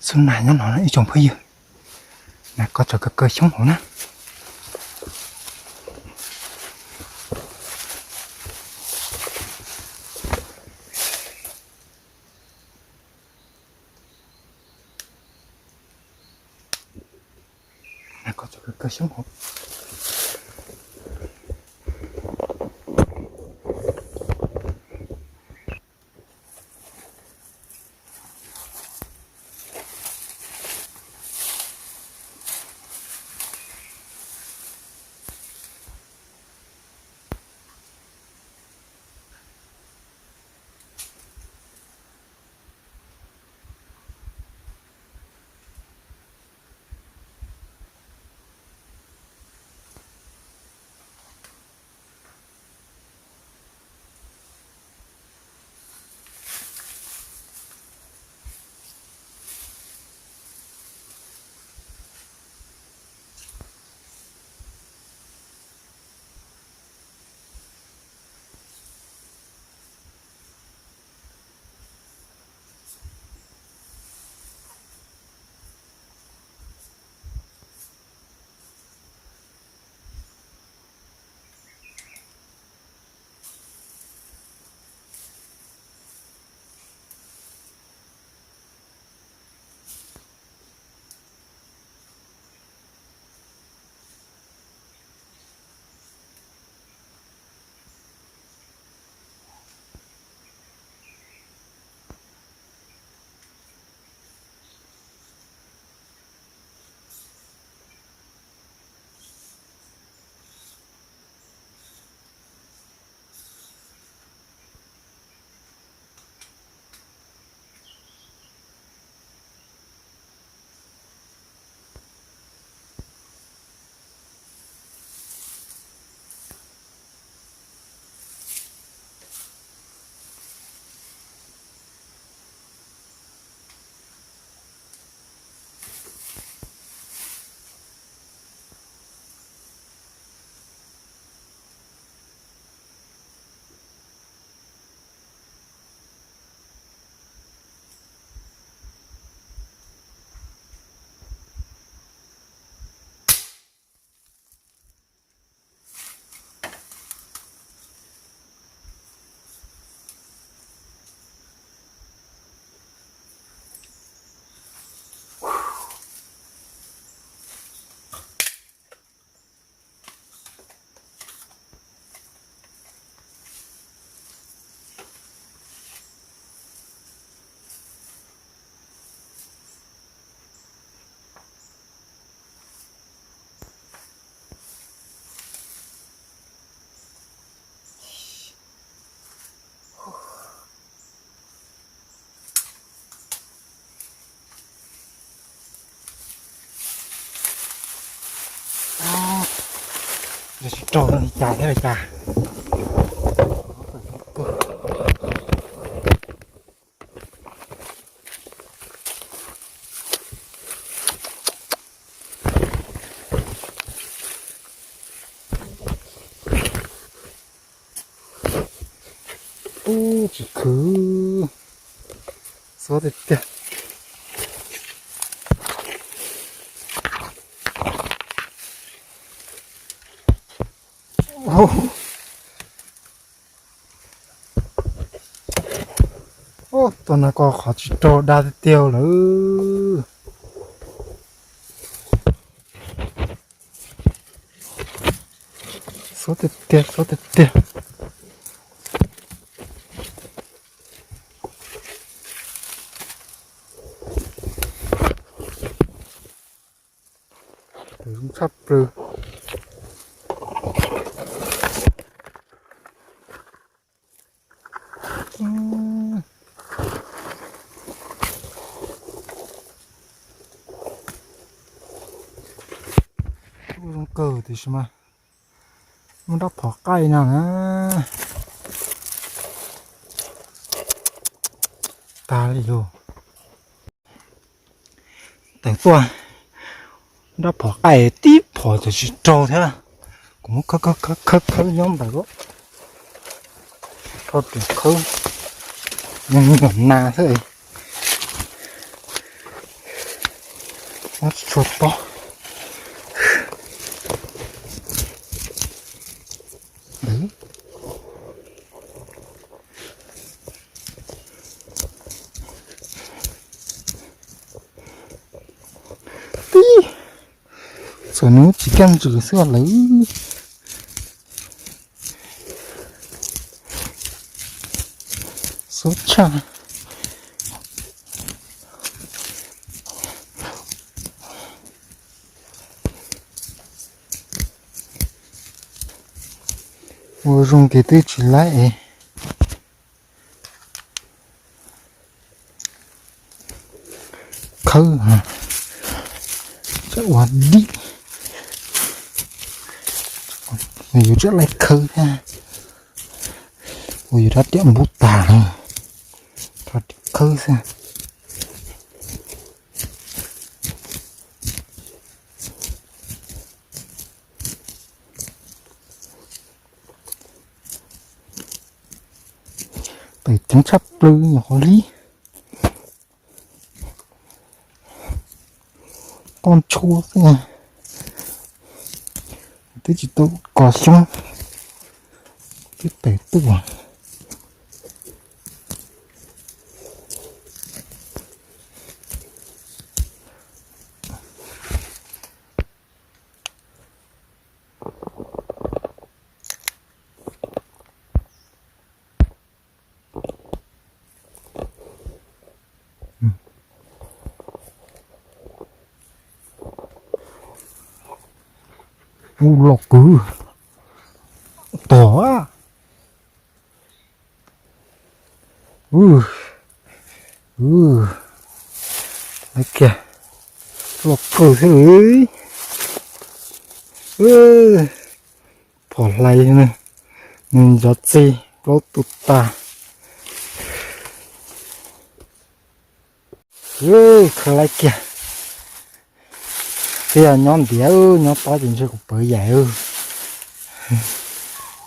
Txhub nas nyob no ib tsoom phooj ywg, nas ko tseem kawg kawg xyoob hauv na. Nas ko tseem kawg kawg xyoob hauv. Yog tsis raug li cas thiab li cas. Ub, tsis khwv, xob tiag tiag. Ub, tus no ko qhov tsis raug dab tiag tiag lawm. Xob tiag tiag, xob tiag tiag. Tus zoo tshaj plaws. Kuj zoo kawg tiam sis mas muaj rab phom qaij no na. Tag li yus. Teem tuaj, rab phom qaij tib phom tseem tsis raug thiab. Kuv muab khawb khawb khawb khawb nyob npaum ko, rau tus khawb, nyuam nas xwb. Tsuag pob. Tib, txawm nws tsis kaj ntsws xwb lawm. Xub tshaj. Ua zoo ces twb tsis laib es. Khawb, ua dim, yus tseem laij khawb thiab, ua yus rab riam npub tag, rab riam khawb xwb. Tawm ceev tshaj plaws nyuam qhuav li. Toj ntshua xwb, twb tsis tau kos xyoob, twb tawm tuaj. Ub, loj kawg. Tog. Ub, ub, lawv kiag, loj kawg thiab li. Phom hlais, nws ncov txi plaub tu tag. Khaws lawv kiag. Twb yog nyob ntiav, nyob tob ces ntshe kuv pawv yaim.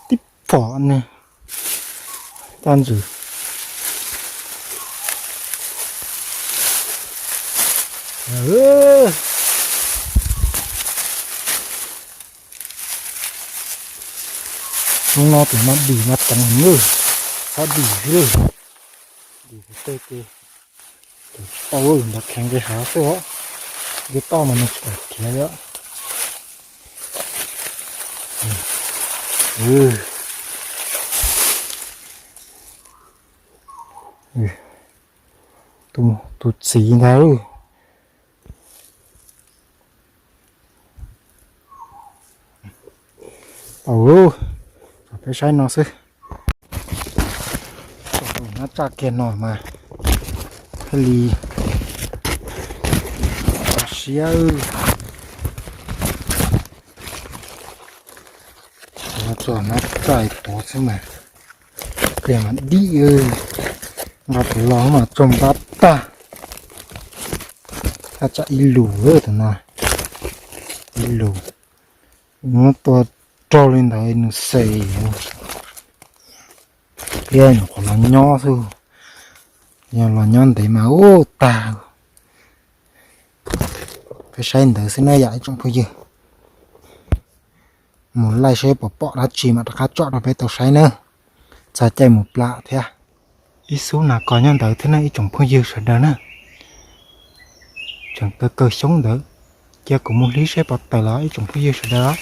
Tib phom ne, toj ntsws. Hnub no tus no dim no ceev heev, txhob dim xwb, dim tej ces tau ntawd kheev nqis hav xwb os. Nqis toj mas nws tsis khiav li. Tus txiv ntag. Peb saib no xwb. Nab tsaj kiag no mas thiaj li siab. Txog nab tsaj tuav xwb mas pliag mas dim. Nqa tus los mas tsaug npab tag. Nab tsaj ib lus tus no, ib lus. Muab tua raug li ntawd nws xes. Thiab nyuam qhuav los nyob xwb, yog los nyob ntev mas ub tag. Peb saib ntawd xwb na yom ib tsoom phooj ywg. Mus laij saib puas pom dab tsi mam rov qab tsom rau peb tau saib na. Txog caij mus plam thiab. Ib xub nas kos nyob ntawd thiab na ib tsoom phooj ywg sawv daws na. Tseem kaw kaw xyoob ntawd, cia kuv mus hlib saib puas tawm los ib tsoom phooj ywg sawv daws.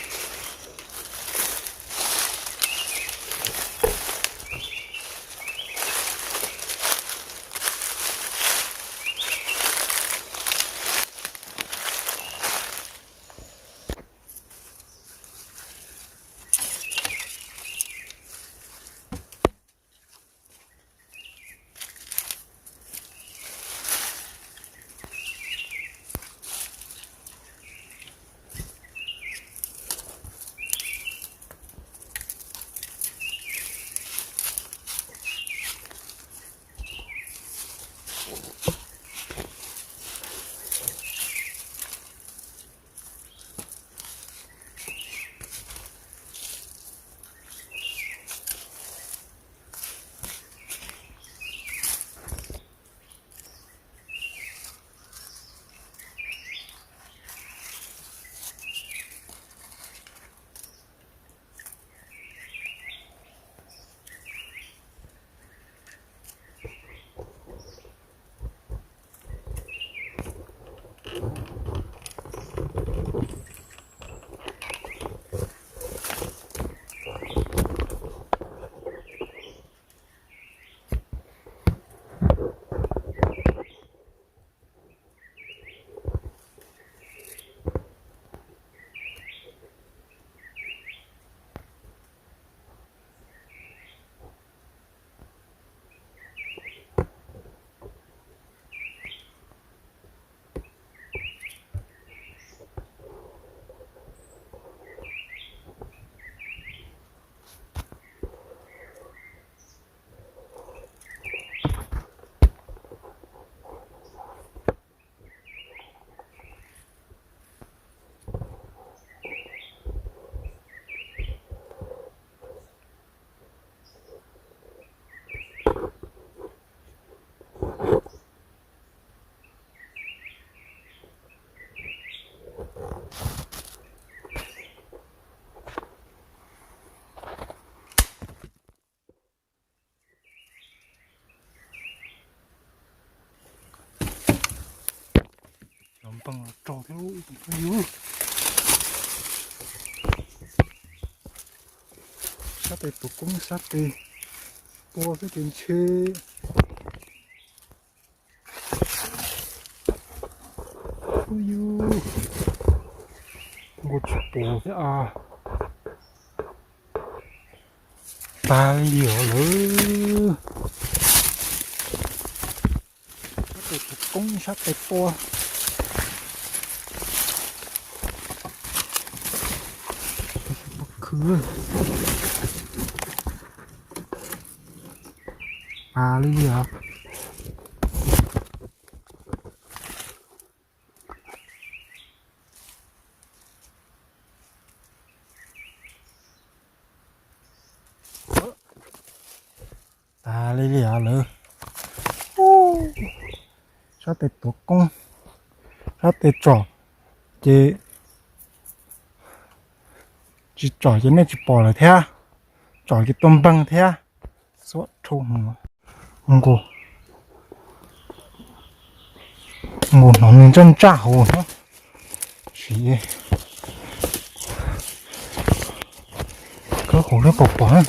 pees los raug thiab tus phooj ywg. Sab tes tuav koob sab tes tua xwb ces ntshe. Ub yus, nkaus tsis pom thiab as. Tag li os lawm. Sab tes tuav koob sab tes tua. Khwv. Tag li li os. Tag li li os lawm. Sab tes tuav koob, sab tes tsom ces tsis tsom ces nej tsis pom lawm thiab, tsom ces tua npeeg thiab. Xuab rhau mus, nkaus, nkaus hnov nws ntsaj ntsaj hauv no. Sim khawb hauv thiab pom pom na.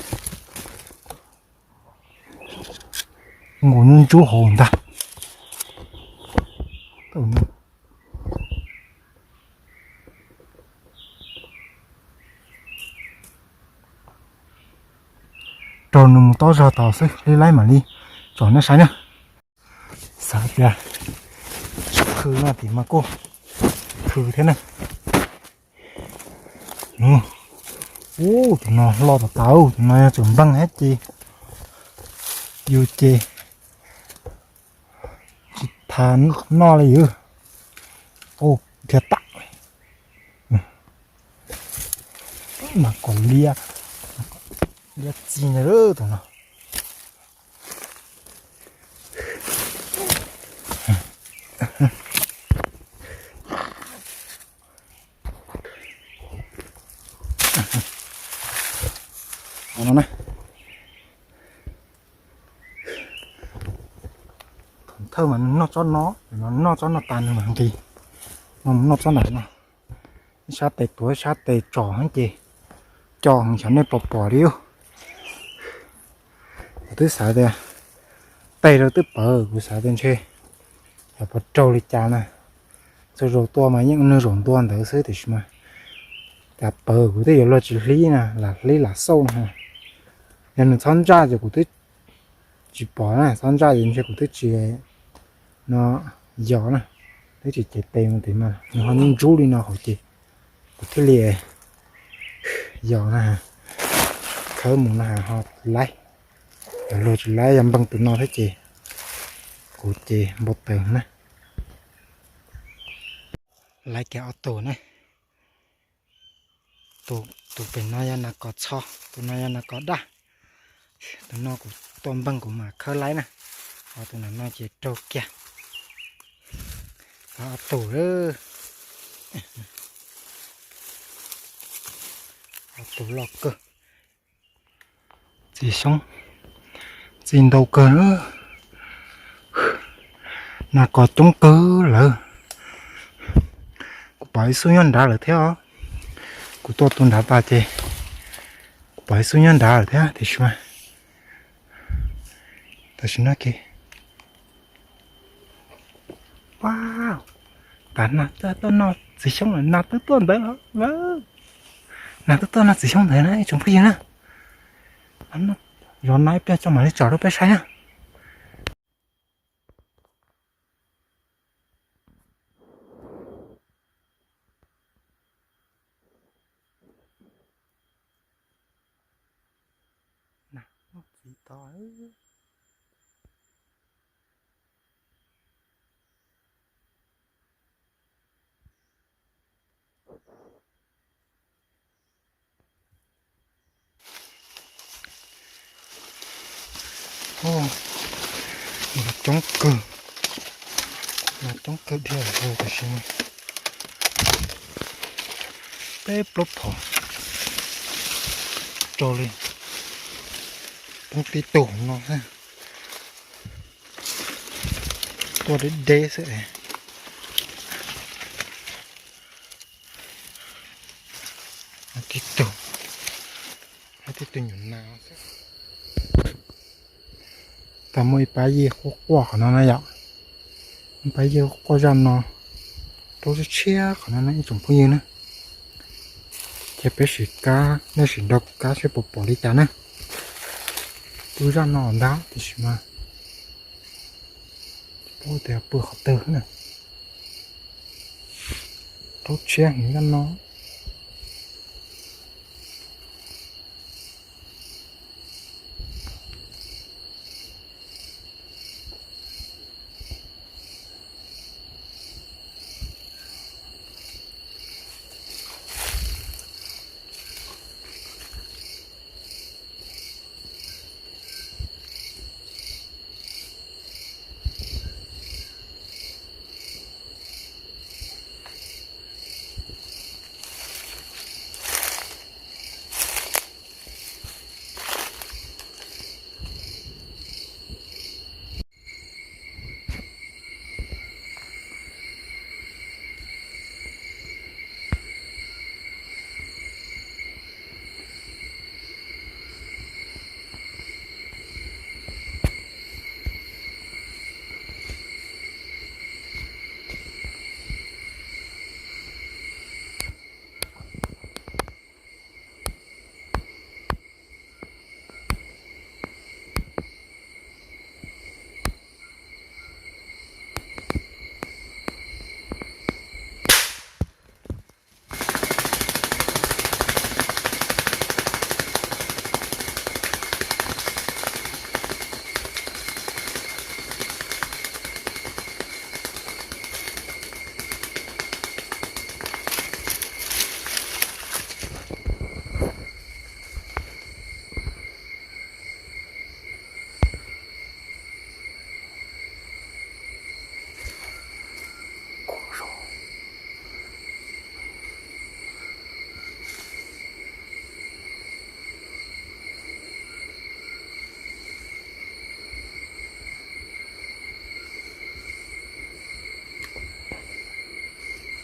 Nkaus ntsub hauv ntag. Rau nws mus tob zog tod xwb, li laib mam li tsom nej saib na. Xav tias khw no tim mas kuj khw thiab na. Ub, tus no hlo tas tas, tus no yog tseem npeeg thiab ces yus ces tsis tas noj li yus. Ub, dhia tam. Mas kom liab, liab txi ntag tus no. Thawj mas noj tsob no, noj tsob no tas nws mas nqis, no mus noj tsob ntawm no. Sab tes tuav sab tes tsom ces co heev, xyov nej puas pom li. Kuv twb xav tias tej zaum twb pawv, kuv xav tias ntshe yog puas raug li cas na. Txhua zaus tua mas yeej nws zaum ntua ntawd xwb tiam sis mas cas pawv kuv twb yuav luag tsis hlib na, lam hlib lam xauj na. Yog nws txhob ntsaj ces kuv twb tsis pom na, txhob ntsaj ces ntshe kuv twb tsis no yos na, twb tsis cev tes mus tim mas nws ho ntsub li no hauv ces kuv thiaj li yos na, khawb mus no ho laib. Yog luag tsis laib yog npeeg tus no thiab ces kuv ces npau taws na. Laib kiag ob tug na. Tus pem no yog nas kos txho, tus no yog nas kos daj. Tus no kuv tua npeeg kuv mam khawb laib na. Ho tus no ces raug kiag. Ob tug, ob tug loj kawg. Txiv xyoob txi ntau kawg na. Nas kos coob kawg lawm. Kuv pom ib xub nyob nrad lawm thiab os. Kuv tua tus nrad tas ces kuv pom ib xub nyob nrad lawm thiab tiam sis mas tam sim no ces, wow, tas nas tuaj noj txiv xyoob lawm, nas twb tuaj ntawd los, nas twb tuaj noj txiv xyoob ntawd na ib tsoom phooj ywg na. Zov nas ib pliag tso mam li tsom rau peb saib na. Nas muaj txiv tod. Nas coob kawg, nas coob kawg dhia hu tam sim no. Peb plaub phom rau li, poob tib tug no xwb. Tuaj deb deb xwb es. Tib tug nyuam nas. Tau muaj ib pab yij quaj quaj qhov no na yom. Ib pab yij quaj quaj zaj no, raub tshiab tshiab qhov no na ib tsoom phooj ywg na. Ces peb sim kab, nej sim nrog kuv kab seb puas pom li cas na. Twb zaj no ntag tiam sis mas tsis paub tias pw qhov twg na. Raub tshiab heev zaj no.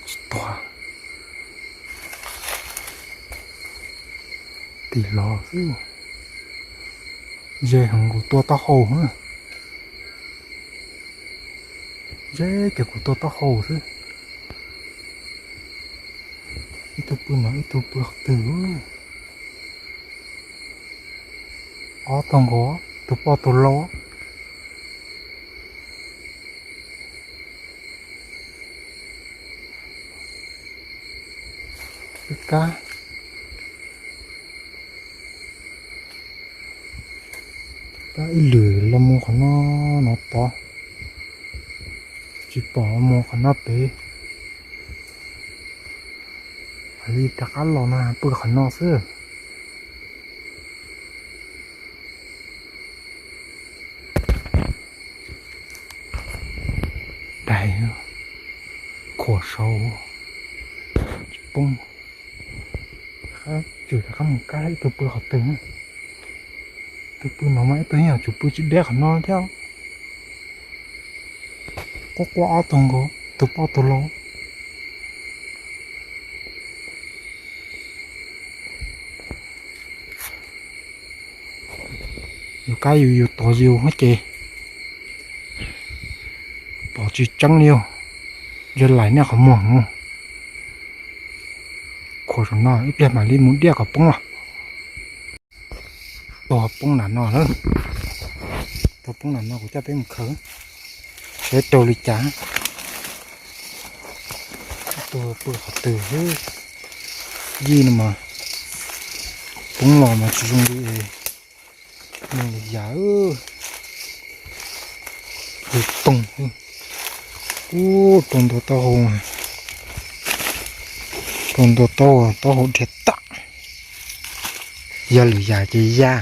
Tsis tuag. Tim los xwb. Ze heev kuv tua taub hau na. Ze ces kuv tua taub hau xwb. Ib tug pw no ib tug pw qhov twg. Ob tug nkaus, tus poj tus lau. Wb kab, kab ib lwm los mus qhov no, no tod. Tsis pom mus qhov no pem. Li rov qab los no pw qhov no xwb. Dais, khuam saud tsis poob. Tsum rov qab mus kab ib tug pw qhov twg. Tus pw no mas ib tug yeej yuav tsum pw tsis deb qhov no thiab. Quaj quaj ob tug nkaus, tus poj tus lau. Yus kab yus, yus tos yus ces pom tsis tseeb li. Yog laim nej qhov muag mus. Khuam saum no ib pliag mam li mus diaj kom poob los. Tua poob nram no, tua poob nram no kuv coj peb mus khaws seb raug li cas. Tua pw qhov twg xwb. Yij no mas poob los mas tsis zoo li, zoo li yam. Tus toog, ub, rau ntua taub hau, rau ntua taub hau, taub hau dhia tag. Yog lwm yam ces ya,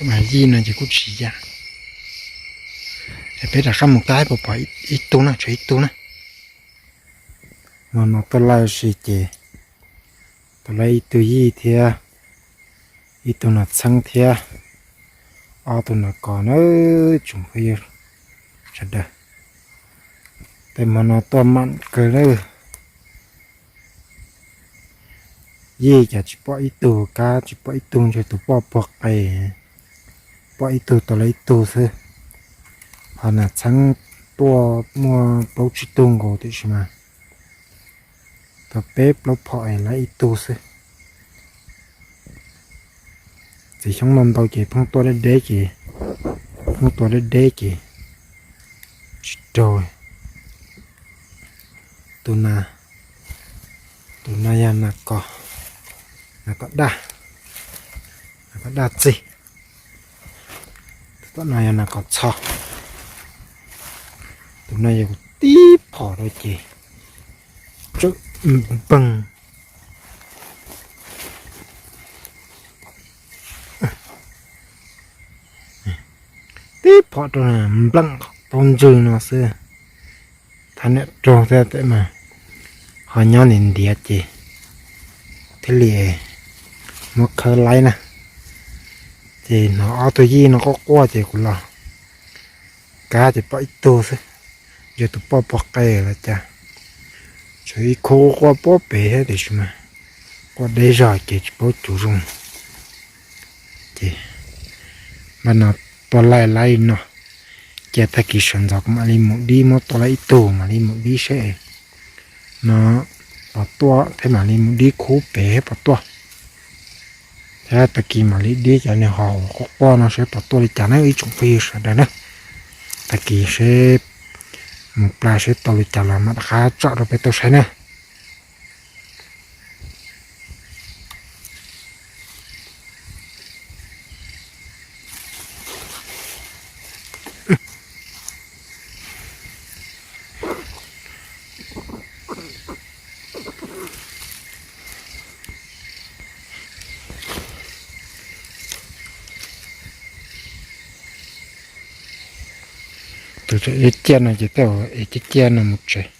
mas yij no ces kuj tsis ya. Es peb rov qab mus kab puas pom ib tug na, tshuav ib tug na. Hmo no tuaj laij ua si ces tau laij ib tug yij thiab, ib tug nom txheeb thiab, ob tug nom kos na, tsoom phooj ywg sawv daws. Tej hmo no tuaj mam kawg lawm. Yij cas tsis pom ib tug kab, tsis pom ib tug ntshe tus poj puag qe, pom ib tug tau lawv ib tug xwb. Ho nas txheeb tuaj muaj plaub tsib tug nkaus tiam sis mas tau peb plaub phom es lawv ib tug xwb. Txiv xyoob ntau ntau ces pheej tuaj deb deb ces, pheej tuaj deb deb ces tsis raug. Tus na, tus no yog nas kos, nas kos daj, nas kos daj txig. Tus tom no yog nas kos txho. Tus no yog kuv tib phom rau ces tsawm npeeg, tib phom rau npleem tau ntswg no xwb. Thab niam raug thiab tes mas ho nyob ntiav ntiav ces thiaj li muab khawb laib na. Ces hnov ob tug yij no quaj quaj ces kuv los kab ces pom ib tug xwb. Yog tus poj puag qe los cas, tshuav ib khub quaj puag pem thiab tiam sis mas quaj deb zog ces tsis paub cuv zoo. Ces npaj no tua laij laib li no, cia tag kis sawv ntxov kuv mam li mus dib, muab tua laij ib tug mam li mus dib seb no puas tuaj thiab mam li mus dib khub pem thiab puas tuaj. Thiab tag kis mam li dib cov niag hom quaj quaj no seb puas tuaj li cas na ib tsoom phooj ywg sawv daws na. Tag kis seb mus plas seb tau li cas los mam rov qab tsom rau peb tau saib na. Tus tseem ciaj ciaj no ces tej zaum es ciaj ciaj no mus tsev.